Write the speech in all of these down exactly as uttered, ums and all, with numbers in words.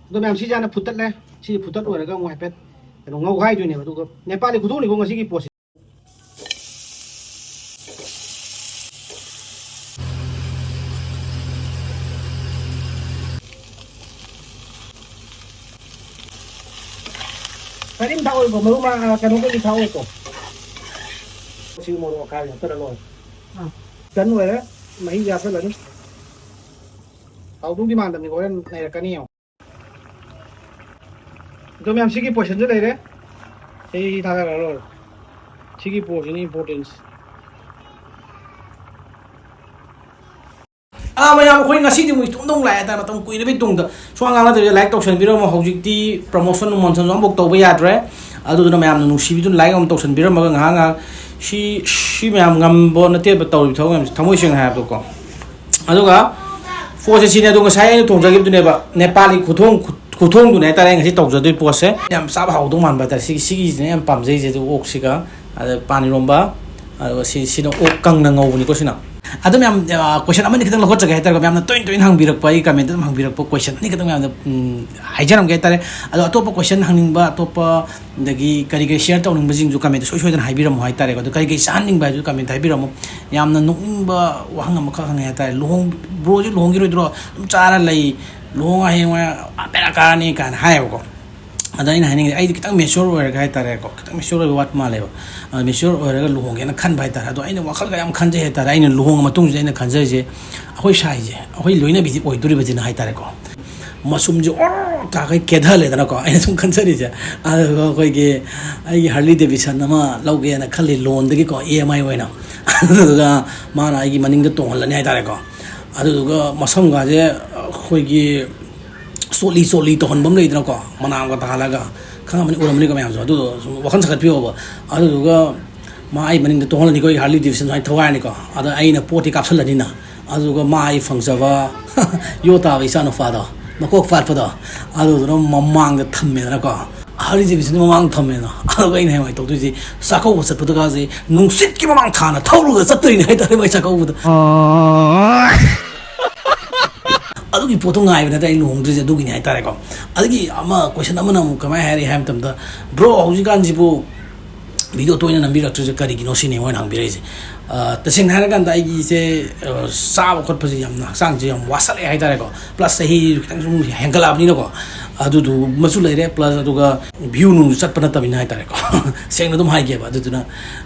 ꯑꯗꯣ ꯃꯌꯥꯝ, ꯁꯤꯁꯦ ꯍꯥꯟꯅ ꯐꯨꯠꯇꯠꯂꯦ꯫ ꯁꯤ ꯐꯨꯠꯇꯠ ꯂꯣꯏꯔꯒ ꯑꯃꯨꯛ ꯍꯥꯏꯐꯦꯠ ꯀꯩꯅꯣ ꯉꯧ ꯍꯥꯏꯗꯣꯏꯅꯦꯕ꯫ ꯑꯗꯨꯒ ꯅꯦꯄꯥꯂꯤ ꯈꯨꯊꯣꯡꯅꯤꯀꯣ ꯉꯁꯤꯒꯤ ꯄꯣꯠꯁꯦ꯫ ꯀꯔꯤꯝ ꯊꯥꯛꯑꯣꯏꯀꯣ, ꯃꯔꯨ ꯃꯔꯥꯡ, ꯑ, ꯀꯩꯅꯣꯒꯩꯗꯤ ꯊꯥꯛꯑꯣꯏꯀꯣ꯫ ꯁꯤ ꯃꯣꯔꯣꯛ ꯑꯀꯥꯏꯕ ꯍꯥꯞꯆꯜꯂ ꯂꯣꯏꯔꯦ꯫ ꯑꯥ꯫ ꯆꯟ ꯂꯣꯏꯔꯦ, ꯃꯍꯤ ꯍꯥꯞꯆꯜꯂꯅꯤ꯫ ꯍꯥꯎꯗꯧꯗꯤ ꯃꯥꯟꯗꯕꯅꯤ, ꯍꯣꯔꯦꯟ ꯅꯩꯔꯛꯀꯅꯤ ꯌꯦꯡꯉꯣ꯫ ꯑꯗꯣ ꯃꯌꯥꯝ, ꯁꯤꯒꯤ ꯄꯣꯔꯁꯟꯁꯨ ꯂꯩꯔꯦ꯫ ꯑꯩ ꯊꯥꯗꯔ ꯂꯣꯏꯔꯦ꯫ ꯁꯤꯒꯤ ꯄꯣꯔꯁꯟ importance꯫ ꯑꯥ, ꯃꯌꯥꯝ, ꯑꯩꯈꯣꯏ ꯉꯁꯤꯗꯤ ꯑꯃꯨꯛ ꯏꯇꯣꯝꯇ ꯑꯃꯨꯛ ꯂꯥꯛꯑꯦ ꯍꯥꯏꯇꯥꯔꯦ, ꯃꯇꯝ ꯀꯨꯏꯔꯕꯩ ꯇꯨꯡꯗ꯫ ꯁꯨꯃꯥꯡ ꯉꯥꯡꯅꯗꯕꯤꯗ like ꯇꯧꯁꯟꯕꯤꯔꯝꯃꯣ꯫ ꯍꯧꯖꯤꯛꯇꯤ promotion ꯅꯨꯃꯣꯁꯟꯁꯨ ꯑꯃꯐꯥꯎ ꯇꯧꯕ ꯌꯥꯗ꯭ꯔꯦ꯫ ꯑꯗꯨꯗꯨꯅ ꯃꯌꯥꯝꯅ ꯅꯨꯡꯁꯤꯕꯤꯗꯨꯅ like ꯑꯃ ꯇꯧꯁꯟꯕꯤꯔꯝꯃꯒ ꯉꯥꯏꯍꯥꯛ ꯉꯥꯏꯍꯥꯛ ꯁꯤ, ꯁꯤ ꯃꯌꯥꯝ ꯉꯝꯕ ꯅꯠꯇꯦꯕ ꯇꯧꯔꯤꯕ ꯊꯕꯛ ꯃꯌꯥꯝꯁꯦ, ꯊꯃꯣꯏ ꯁꯦꯡꯅ ꯍꯥꯏꯔꯕꯗꯀꯣ꯫ ꯑꯗꯨꯒ ꯄꯣꯠꯁꯦ ꯁꯤꯅꯦ꯫ ꯑꯗꯣ ꯉꯁꯥꯏ ꯑꯩꯅ ꯊꯣꯡꯖꯈꯤꯕꯗꯨꯅꯦꯕ, ꯅꯦꯄꯥꯂꯤ ꯈꯨꯊꯣꯡ, ꯈꯨ-, ꯈꯨꯊꯣꯡꯗꯨꯅꯦ ꯍꯥꯏꯇꯥꯔꯦ ꯑꯩ ꯉꯁꯤ ꯇꯧꯖꯗꯣꯏ ꯄꯣꯠꯁꯦ꯫ ꯌꯥꯝ ꯆꯥꯕ ꯍꯥꯎꯗꯧ ꯃꯥꯟꯕ ꯍꯥꯏꯇꯥꯔꯦ꯫ ꯁꯤꯒꯤ, ꯁꯤꯒꯤꯁꯤꯅ ꯌꯥꯝ ꯄꯥꯝꯖꯩꯁꯦ꯫ ꯑꯗꯨ ꯑꯣꯛꯁꯤꯒ, ꯑꯗ ꯄꯥꯟ ꯏꯔꯣꯝꯕ, ꯑꯗꯨꯒ ꯁꯤ, ꯁꯤꯅ ꯑꯣꯛ ꯀꯪꯅ ꯉꯧꯕꯅꯤꯀꯣ ꯁꯤꯅ꯫ ꯑꯗꯣ ꯃꯌꯥꯝ, ꯑ, question ꯑꯃꯅꯤ ꯈꯤꯇꯪ ꯂꯧꯈꯠꯆꯒꯦ ꯍꯥꯏꯇꯥꯔꯦꯀꯣ꯫ ꯃꯌꯥꯝꯅ ꯇꯣꯏꯅ ꯇꯣꯏꯅ ꯍꯪꯕꯤꯔꯛꯄ, ꯑꯩ comment ꯑꯗꯨꯝ ꯍꯪꯕꯤꯔꯛꯄ question ꯑꯅꯤ ꯈꯤꯇꯪ ꯃꯌꯥꯝꯗ, ꯎꯝ, ꯍꯥꯏꯖꯔꯝꯒꯦ ꯍꯥꯏꯇꯥꯔꯦ꯫ ꯑꯗꯣ ꯑꯇꯣꯞꯄ question ꯍꯪꯅꯤꯡꯕ, ꯑꯇꯣꯞꯄ ꯑꯗꯒꯤ ꯀꯔꯤ ꯀꯔꯤ share ꯇꯧꯅꯤꯡꯕꯁꯤꯡꯁꯨ comment ꯁꯣꯏ ꯁꯣꯏꯗꯅ ꯍꯥꯏꯕꯤꯔꯝꯃꯣ ꯍꯥꯏꯇꯥꯔꯦꯀꯣ꯫ ꯑꯗꯣ ꯀꯔꯤ ꯀꯔꯤ ꯆꯥꯍꯟꯅꯤꯡꯕ ꯍꯥꯏꯕꯁꯨ comment ꯍꯥꯏꯕꯤꯔꯝꯃꯣ꯫ ꯌꯥꯝꯅ ꯅꯣꯛꯅꯤꯡꯕ ꯋꯥꯍꯪ ꯑꯃꯈꯛ ꯍꯪꯉꯦ ꯍꯥꯏꯇꯥꯔꯦ꯫ ꯂꯨꯍꯣꯡ-, bro ꯁꯤ ꯂꯨꯍꯣꯡꯈꯤꯔꯣꯏꯗ꯭ꯔꯣ? ꯑꯗꯨꯝ ꯆꯥꯔ ꯂꯩ, ꯂꯨꯍꯣꯡ ꯍꯌꯦꯡꯋꯥꯏ ꯑꯥ ꯕꯦꯔꯥ ꯀꯥꯔꯅꯤ ꯀꯥꯏꯅ ꯍꯥꯏꯌꯦꯕꯀꯣ꯫ ꯑꯗ ꯑꯩꯅ ꯍꯥꯏꯅꯤꯡꯉꯤꯁꯦ, ꯑꯩꯗꯤ ꯈꯤꯇꯪ mature ꯑꯣꯏꯔꯒ ꯍꯥꯏꯇꯥꯔꯦꯀꯣ, ꯈꯤꯇꯪ mature ꯑꯣꯏꯕ ꯋꯥꯠꯄ ꯃꯥꯜꯂꯦꯕ꯫ ꯑ, mature ꯑꯣꯏꯔꯒ ꯂꯨꯍꯣꯡꯒꯦꯅ ꯈꯟꯕ ꯍꯥꯏꯇꯥꯔꯦ꯫ ꯑꯗꯣ ꯑꯩꯅ ꯋꯥꯈꯜꯒ ꯌꯥꯝ ꯈꯟꯖꯩ ꯍꯥꯏꯇꯥꯔꯦ꯫ ꯑꯩꯅ ꯂꯨꯍꯣꯡꯉ ꯃꯇꯨꯡꯁꯤꯗ ꯑꯩꯅ ꯈꯟꯖꯔꯤꯁꯦ, ꯑꯩꯈꯣꯏ ꯁꯥꯏꯁꯦ, ꯑꯩꯈꯣꯏ ꯂꯣꯏꯅꯕꯤꯗꯤ ꯑꯣꯏꯗꯣꯔꯤꯕꯁꯤꯅ ꯍꯥꯏꯇꯥꯔꯦꯀꯣ, ꯃꯁꯨꯝꯁꯦ ꯑꯣꯔ ꯇꯥꯈꯩ ꯀꯦꯊꯍꯜꯂꯦꯗꯅꯀꯣ꯫ ꯑꯩꯅ ꯁꯨꯝ ꯈꯟꯖꯔꯤꯁꯦ, ꯑꯗꯨꯒ ꯑꯩꯈꯣꯏꯒꯤ ꯑꯩꯒꯤ Harley Davidson ꯑꯃ ꯂꯧꯒꯦꯅ ꯈꯜꯂꯤ loan ꯗꯒꯤꯀꯣ, E M I ꯑꯣꯏꯅ꯫ ꯑꯗꯨꯗꯨꯒ ꯃꯥꯅ ꯑꯩꯒꯤ ꯃꯅꯤꯡꯗ ꯇꯣꯡꯍꯜꯂꯅꯤ ꯍꯥꯏꯇꯥꯔꯦꯀꯣ꯫ ꯑꯗꯨꯗꯨꯒ ꯃꯁꯝꯒꯥꯁꯦ ꯑꯩꯈꯣꯏꯒꯤ ꯆꯣꯠꯂꯤ ꯆꯣꯠꯂꯤ ꯇꯧꯍꯟꯕ ꯑꯃ ꯂꯩꯗꯅꯀꯣ, ꯃꯅꯥꯝꯒ ꯇꯥꯍꯜꯂꯒ, ꯈꯪꯉꯝꯃꯅꯤ, ꯎꯔꯝꯃꯅꯤꯀꯣ ꯃꯌꯥꯝꯁꯨ꯫ ꯑꯗꯨꯗꯣ ꯁꯨꯝ ꯋꯥꯈꯜ ꯁꯥꯒꯠꯄꯤꯌꯣꯕ꯫ ꯑꯗꯨꯗꯨꯒ ꯃꯥ ꯑꯩ ꯃꯅꯤꯡꯗ ꯇꯣꯡꯍꯜꯂꯅꯤꯀꯣ, ꯑꯩꯒꯤ Harley Davidson ꯁꯨꯃꯥꯏꯅ ꯊꯧꯒꯥꯏꯔꯅꯤꯀꯣ꯫ ꯑꯗ ꯑꯩꯅ ꯄꯣꯠꯇꯤ ꯀꯥꯞꯁꯜꯂꯅꯤꯅ꯫ ꯑꯗꯨꯒ ꯃꯥ ꯑꯩ ꯐꯪꯖꯕ ꯌꯣ ꯇꯥꯕ ꯏꯆꯥ ꯅꯨꯄꯥꯗꯣ, ꯃꯀꯣꯛ ꯄꯥꯠꯄꯗꯣ, ꯑꯗꯨꯗꯨꯅ ꯃꯃꯥꯡꯗ ꯊꯝꯃꯦꯗꯅꯀꯣ꯫ Harley Davidson ꯗꯤ ꯃꯃꯥꯡꯗ ꯊꯝꯃꯦꯗꯅ꯫ ꯑꯗꯨꯒ ꯑꯩꯅ ꯍꯌꯦꯡꯋꯥꯏ ꯇꯧꯗꯣꯏꯁꯤ, ꯆꯥꯛꯀꯧꯕ ꯆꯠꯄꯗꯒꯁꯦ ꯅꯨꯡꯁꯤꯠꯀꯤ ꯃꯃꯥꯡ ꯊꯥꯅ ꯊꯧꯔꯒ ꯆꯠꯇꯣꯏꯅꯦ ꯍꯥꯏꯇꯥꯔꯦ, ꯃꯥꯏ ꯆꯥꯛꯀꯧꯕꯗ꯫ ꯑꯗꯨꯒꯤ ꯄꯣꯠꯇꯣ ꯉꯥꯏꯕ ꯅꯠꯇ꯭ꯔꯦ ꯑꯩ ꯂꯨꯍꯣꯡꯗ꯭ꯔꯤꯁꯦ, ꯑꯗꯨꯒꯤꯅꯤ ꯍꯥꯏꯇꯥꯔꯦꯀꯣ꯫ ꯑꯗꯒꯤ ꯑꯃ ꯀꯣꯏꯁꯟ ꯑꯃꯅ ꯑꯃꯨꯛ ꯀꯃꯥꯏꯅ ꯍꯥꯏꯔꯛꯏ ꯍꯥꯏꯕ ꯃꯇꯝꯗ, "ꯕ꯭ꯔꯣ, ꯍꯧꯖꯤꯛꯀꯥꯟꯁꯤꯕꯨ ꯚꯤꯗꯤꯑꯣ ꯇꯣꯏꯅ ꯅꯝꯕꯤꯔꯛꯇ꯭ꯔꯤꯁꯦ ꯀꯔꯤꯒꯤꯅꯣ?" ꯁꯤꯅꯦ ꯃꯣꯏꯅ ꯍꯪꯕꯤꯔꯛꯏꯁꯦ꯫ ꯑ, ꯇꯁꯦꯡꯅ ꯍꯥꯏꯔꯀꯥꯟꯗ ꯑꯩꯒꯤꯁꯦ, ꯑ, ꯆꯥꯕ ꯈꯣꯠꯄꯁꯦ ꯌꯥꯝꯅ, ꯍꯛꯆꯥꯡꯁꯦ ꯌꯥꯝ ꯋꯥꯁꯜꯂꯛꯑꯦ ꯍꯥꯏꯇꯥꯔꯦꯀꯣ꯫ ꯄ꯭ꯂꯁ ꯆꯍꯤ ꯈꯤꯇꯪ ꯁꯨꯝ ꯍꯦꯟꯒꯠꯂꯛꯑꯕꯅꯤꯅꯀꯣ, ꯑꯗꯨꯗꯨꯃꯁꯨ ꯂꯩꯔꯦ꯫ ꯄ꯭ꯂꯁ ꯑꯗꯨꯒ ꯚ꯭ꯌꯨ ꯅꯨꯡꯁꯨ ꯆꯠꯄ ꯅꯠꯇꯕꯅꯤꯅ ꯍꯥꯏꯇꯥꯔꯦꯀꯣ꯫ ꯁꯦꯡꯅ ꯑꯗꯨꯝ ꯍꯥꯏꯒꯦꯕ꯫ ꯑꯗꯨꯗꯨꯅ,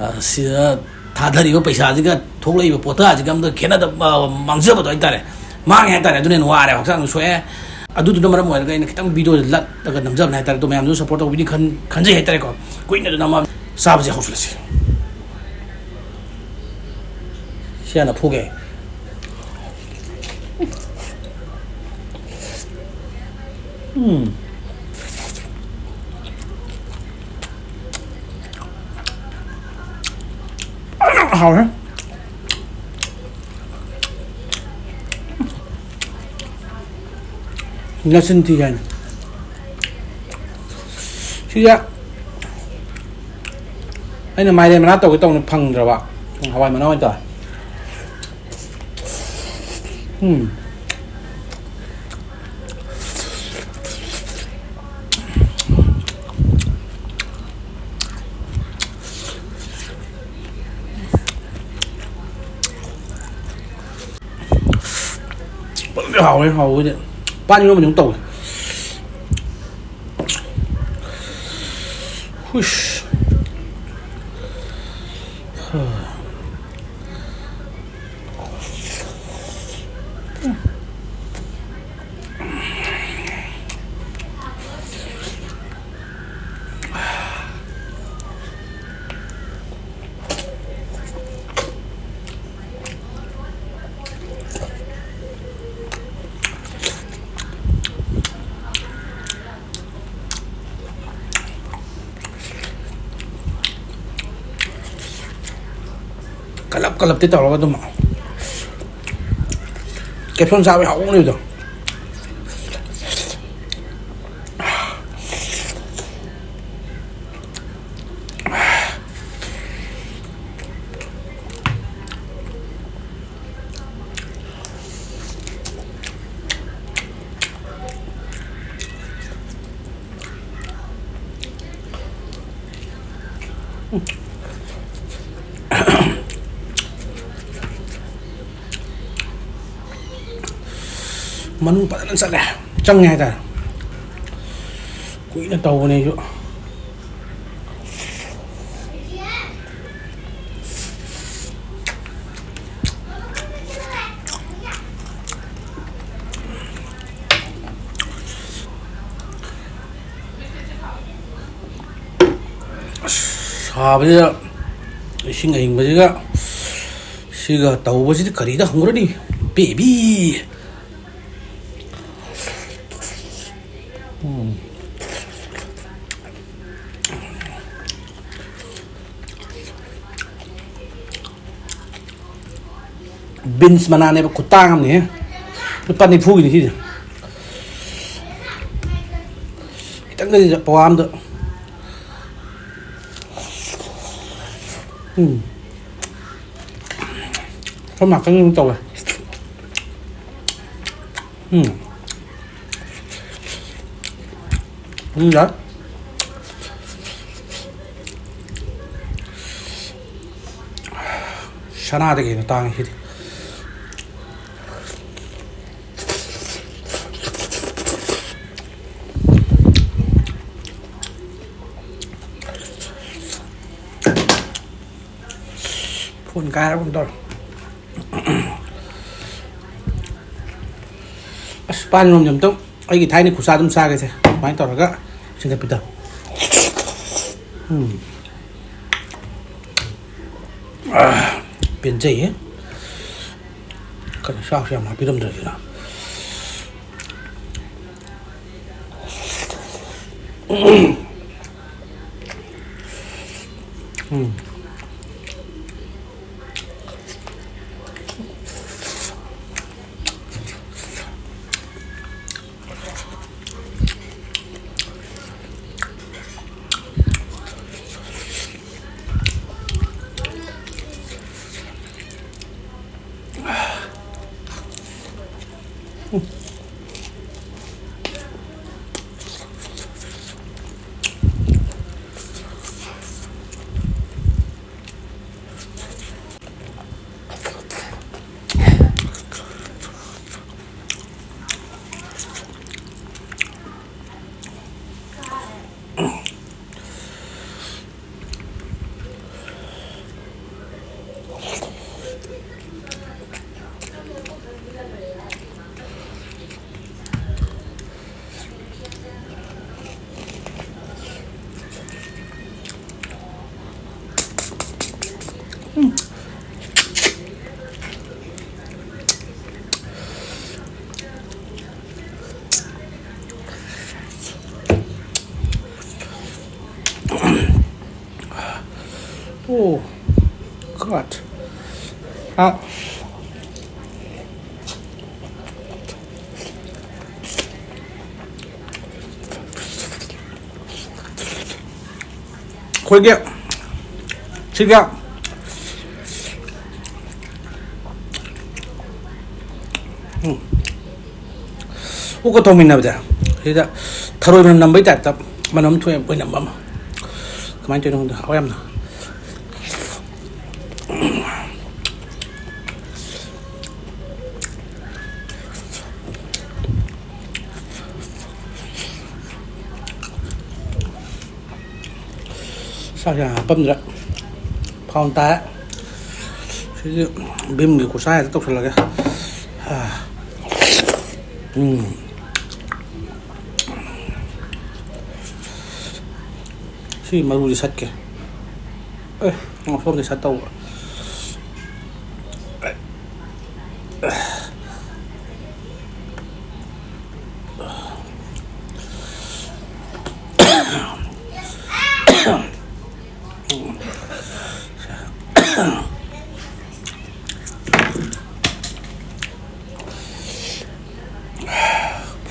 ꯑ, ꯁꯤꯗ ꯊꯥꯗꯔꯤꯕ ꯄꯩꯁꯥꯁꯤꯒ ꯊꯣꯛꯂꯛꯏꯕ ꯄꯣꯠꯊꯥꯁꯤꯒ ꯑꯝꯇ ꯈꯦꯠꯅꯗꯕ, ꯑ, ꯃꯥꯡꯖꯕꯗꯣ ꯍꯥꯏꯇꯥꯔꯦ, ꯃꯥꯡꯉꯦ ꯍꯥꯏꯇꯥꯔꯦ꯫ ꯑꯗꯨꯅ ꯍꯦꯟꯅ ꯋꯥꯔꯦ, ꯍꯛꯆꯥꯡꯁꯨ ꯁꯣꯛꯑꯦ꯫ ꯑꯗꯨꯗꯨꯅ ꯃꯔꯝ ꯑꯣꯏꯔꯒ ꯑꯩꯅ ꯈꯤꯇꯪ ꯚꯤꯗꯤꯑꯣꯁꯦ ꯂꯠꯂꯒ ꯅꯝꯖꯕꯅꯦ ꯍꯥꯏꯇꯥꯔꯦ꯫ ꯑꯗꯣ ꯃꯌꯥꯝꯁꯨ ꯁꯞꯄꯣꯔꯠ ꯇꯧꯕꯤꯅꯤ ꯈꯟ-, ꯈꯟꯖꯩ ꯍꯥꯏꯇꯥꯔꯦꯀꯣ꯫ ꯀꯨꯏꯅ ꯑꯗꯨꯅ ꯑꯃ ꯆꯥꯕꯁꯦ ꯍꯧꯖꯤꯜꯂꯁꯤ꯫ ꯁꯤ ꯍꯥꯟꯅ ꯐꯨꯒꯦ꯫ ꯎꯝ꯫ ꯍꯥꯎꯔꯦ꯫ ꯅꯆꯤꯟ ꯊꯤ ꯍꯥꯏꯅꯤ꯫ ꯁꯤꯗ ꯑꯩꯅ ꯃꯥꯏꯔꯦꯟ ꯃꯅꯥ ꯇꯧꯒꯦ ꯇꯧꯅ ꯐꯪꯗ꯭ꯔꯕ꯫ ꯍꯋꯥꯏ ꯃꯅꯥ ꯑꯣꯏꯅ ꯇꯧꯔꯦ꯫ ꯎꯝ꯫ ꯐꯖꯅ ꯍꯥꯎꯋꯦ, ꯍꯥꯎꯕꯗꯤ꯫ ꯄꯥꯟ ꯏꯔꯣꯟꯕꯗꯤ ꯑꯃꯨꯛ ꯇꯧꯏ꯫ ꯍꯨꯏꯁ꯫ ꯀꯂꯞ ꯀꯂꯞꯇꯤ ꯇꯧꯔꯒ ꯑꯗꯨꯝ ꯀꯦꯞꯁꯣꯟ ꯆꯥꯕ ꯍꯥꯎꯕ ꯑꯃ ꯂꯩꯕꯗꯣ꯫ ꯃꯅꯨꯡ ꯐꯖꯅ ꯆꯠꯂꯦ, ꯆꯪꯉꯦ ꯍꯥꯏꯇꯥꯔꯦ꯫ ꯀꯨꯏꯅ ꯇꯧꯕꯅꯦ ꯑꯩꯁꯨ꯫ ꯑꯁ, ꯁꯥꯕꯁꯤꯗ ꯏꯁꯤꯡ ꯑꯏꯪꯕꯁꯤꯒ ꯁꯤꯒ ꯇꯧꯕꯁꯤꯗꯤ ꯀꯔꯤꯗ ꯍꯧꯔꯅꯤ, ꯕꯦꯕꯤ? ꯎꯝ꯫ ꯕꯤꯟꯁ ꯃꯅꯥꯅꯦꯕ, ꯈꯨꯇꯥꯡ ꯑꯃꯅꯦ꯫ ꯂꯨꯄꯥ ꯅꯤꯐꯨꯒꯤꯅꯤ ꯁꯤꯁꯦ꯫ ꯈꯤꯇꯪꯗꯅꯤ ꯄꯋꯥ ꯑꯝꯗ꯫ ꯎꯝ꯫ ꯁꯣꯝ ꯅꯥꯀꯟ ꯑꯃ ꯇꯧꯋꯦ꯫ ꯎꯝ꯫ ꯎꯝ, ꯌꯥꯏ꯫ ꯁꯅꯥꯗꯒꯤ ꯍꯦꯟꯅ ꯇꯥꯡꯉꯤ ꯁꯤꯗꯤ꯫ ꯐꯣꯟ ꯀꯥꯏꯔꯒꯨꯝ ꯇꯧꯔꯦ꯫ ꯑꯁ, ꯄꯥꯟ ꯏꯔꯣꯟꯕꯁꯦ ꯑꯝꯇꯪ ꯑꯩꯒꯤ ꯊꯥꯏꯅ ꯈꯨꯠꯁꯥ ꯑꯗꯨꯝ ꯆꯥꯒꯦꯁꯦ, ꯁꯨꯃꯥꯏꯅ ꯇꯧꯔꯒ ꯆꯤꯡꯈꯠꯄꯤꯗꯣ꯫ ꯎꯝ꯫ ꯑꯥ, ꯄꯦꯟꯖꯩꯌꯦ꯫ ꯀꯩꯅꯣ, ꯆꯥꯛꯁꯨ ꯌꯥꯝ ꯍꯥꯞꯄꯤꯔꯝꯗ꯭ꯔꯁꯤꯅ꯫ ꯎꯝ꯫ Oh God. ꯑꯥ꯫ ꯑꯩꯈꯣꯏꯒꯤ ꯁꯤꯒ ꯎꯝ꯫ ꯑꯣꯛꯀ ꯊꯣꯡꯃꯤꯟꯅꯕꯗ ꯁꯤꯗ ꯊꯔꯣꯏ ꯃꯅꯝ ꯅꯝꯕꯩ ꯇꯥꯏꯞꯇ ꯃꯅꯝ ꯊꯣꯛꯑꯦ, ꯑꯣꯏꯅꯝꯕ ꯑꯃ꯫ ꯀꯃꯥꯏꯅ ꯇꯧꯔꯤꯅꯣ ꯈꯪꯗꯦ, ꯍꯥꯎꯋꯦ ꯌꯥꯝꯅ꯫ ꯆꯥꯛꯁꯦ ꯍꯥꯞꯄꯝꯗ꯭ꯔꯦ꯫ ꯐꯥꯎꯟ ꯇꯥꯔꯦ꯫ ꯁꯤꯗꯤ ꯚꯤꯝꯒꯤ ꯈꯨꯠꯁꯥ ꯍꯦꯛꯇ ꯇꯧꯁꯜꯂꯒꯦ꯫ ꯎꯝ꯫ ꯁꯤ ꯃꯔꯨꯁꯦ ꯁꯠꯀꯦ꯫ ꯑꯦ, ꯁꯣꯝꯗ ꯁꯠ ꯇꯧꯕ꯫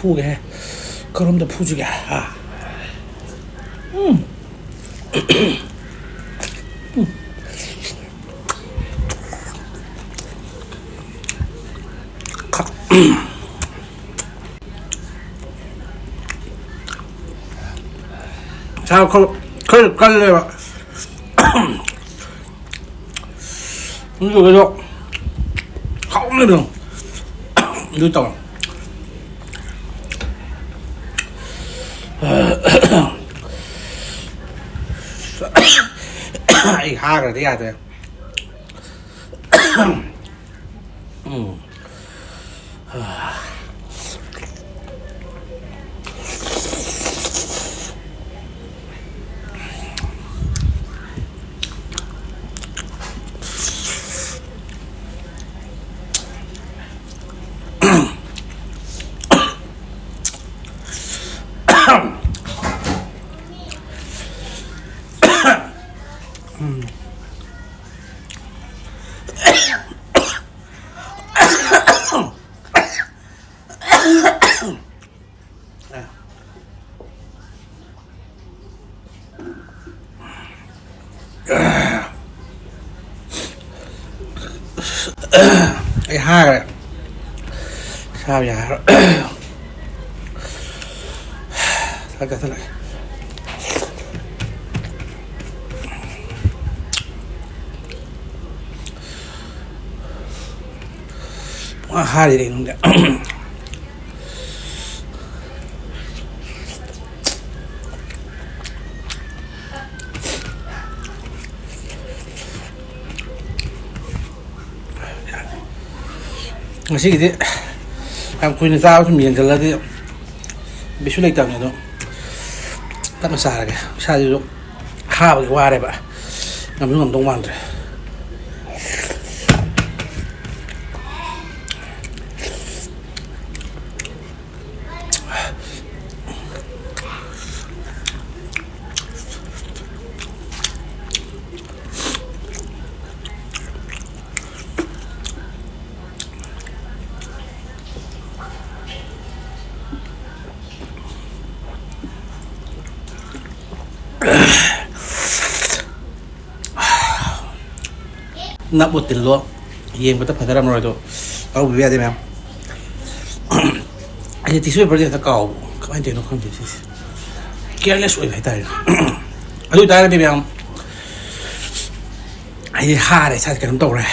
ꯐꯨꯒꯦ꯫ ꯀꯔꯣꯝꯗ ꯐꯨꯁꯤꯒꯦ? ꯍꯥ? ꯎꯝ꯫ ꯎꯝ꯫ ꯈ-, ꯁꯥ ꯈꯔ, ꯈꯔ ꯀꯜꯂꯦꯕ꯫ ꯑꯗꯨꯗꯨꯒ ꯍꯥꯎꯅ ꯑꯗꯨꯝ ꯑꯗꯨ ꯇꯧꯔꯣ꯫ ꯑꯩ ꯍꯥꯈ꯭ꯔꯗꯤ ꯌꯥꯗ꯭ꯔꯦ꯫ ꯎꯝ꯫ ꯎꯝ꯫ ꯑꯩ ꯍꯥꯏꯈ꯭ꯔꯦ, ꯁꯥꯕ ꯌꯥꯔꯣꯏ꯫ ꯆꯥꯛ ꯆꯥꯊꯠꯂꯛꯑꯦ꯫ ꯄꯨꯡꯍꯥ ꯍꯥꯔꯤꯔꯦ ꯑꯩꯉꯣꯟꯗ꯫ ꯉꯁꯤꯒꯤꯗꯤ ꯌꯥꯝ ꯀꯨꯏꯅ ꯆꯥꯕ ꯁꯨꯝ ꯌꯦꯡꯁꯤꯜꯂꯗꯤ ꯕꯤꯠꯁꯨ ꯂꯩꯇꯕꯅꯤ꯫ ꯑꯗꯣ ꯇꯞꯅ ꯆꯥꯔꯒꯦ꯫ ꯏꯁꯥꯁꯤꯁꯨ ꯍꯥꯕꯒꯤ ꯋꯥꯔꯦꯕ, ꯉꯝꯁꯨ ꯉꯝꯗꯧ ꯃꯥꯟꯗ꯭ꯔꯦ꯫ ꯅꯞ ꯎꯠꯇꯤꯜꯂꯣ, ꯌꯦꯡꯕꯗ ꯐꯖꯔꯝꯃꯔꯣꯏ꯫ ꯑꯗꯣ ꯂꯧꯕꯤꯕ ꯌꯥꯗꯦ ꯃꯌꯥꯝ꯫ ꯑꯩꯁꯦ ꯇꯤꯁꯨ ꯄꯦꯄꯔꯁꯦ ꯍꯦꯛꯇ ꯀꯥꯎꯕ, ꯀꯃꯥꯏꯅ ꯇꯧꯔꯤꯅꯣ ꯈꯪꯗꯦ ꯁꯤꯁꯦ꯫ ꯀꯤꯌꯔꯂꯦꯁ ꯑꯣꯏꯕ ꯍꯥꯏꯇꯥꯔꯦ꯫ ꯑꯗꯨ ꯑꯣꯏꯇꯥꯔꯒꯗꯤ ꯃꯌꯥꯝ, ꯑꯩꯗꯤ ꯍꯥꯔꯦ, ꯏꯁꯥꯁꯦ ꯀꯩꯅꯣꯝ ꯇꯧꯔꯦ꯫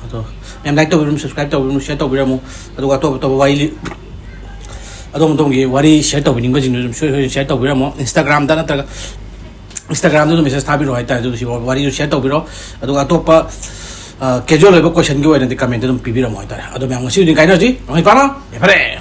ꯑꯗꯣ ꯃꯌꯥꯝ ꯂꯥꯏꯛ ꯇꯧꯕꯤꯔꯝꯃꯨ, ꯁꯕꯁꯀ꯭ꯔꯥꯏꯕ ꯇꯧꯕꯤꯔꯝꯃꯨ, ꯁꯤꯌꯔ ꯇꯧꯕꯤꯔꯝꯃꯨ꯫ ꯑꯗꯨꯒ ꯑꯇꯣꯞ ꯑꯇꯣꯞꯄ ꯋꯥꯔꯤ, ꯑꯗꯣꯝ ꯑꯗꯣꯝꯒꯤ ꯋꯥꯔꯤ ꯁꯤꯌꯔ ꯇꯧꯕꯤꯅꯤꯡꯕꯁꯤꯡꯗꯨ ꯑꯗꯨꯝ ꯁꯣꯏ ꯁꯣꯏꯗꯅ ꯁꯤꯌꯔ ꯇꯧꯕꯤꯔꯝꯃꯣ꯫ ꯏꯟꯁꯇꯥꯒ꯭ꯔꯥꯝꯗ ꯅꯠꯇ꯭ꯔꯒ ꯏꯟꯁꯇꯥꯒ꯭ꯔꯥꯝꯗ ꯑꯗꯨꯝ ꯃꯦꯁꯦꯖ ꯊꯥꯕꯤꯔꯛꯑꯣ ꯍꯥꯏꯇꯥꯔꯦ꯫ ꯑꯗꯨ ꯁꯤ ꯋꯥꯔꯤꯗꯨ ꯁꯤꯌꯔ ꯇꯧꯕꯤꯔꯣ꯫ ꯑꯗꯨꯒ ꯑꯇꯣꯞꯄ, ꯑ, ꯀꯦꯖꯨꯋꯦꯜ ꯑꯣꯏꯕ ꯀꯣꯏꯁꯟꯒꯤ ꯑꯣꯏꯅꯗꯤ ꯀꯃꯦꯟꯇ ꯑꯗꯨꯝ ꯄꯤꯕꯤꯔꯝꯃꯣ ꯍꯥꯏꯇꯥꯔꯦ꯫ ꯑꯗꯣ ꯃꯌꯥꯝ ꯉꯁꯤꯒꯤꯗꯤ ꯀꯥꯏꯅꯔꯁꯤ꯫ ꯃꯄꯨꯡ ꯐꯥꯅ ꯌꯥꯏꯐꯔꯦ꯫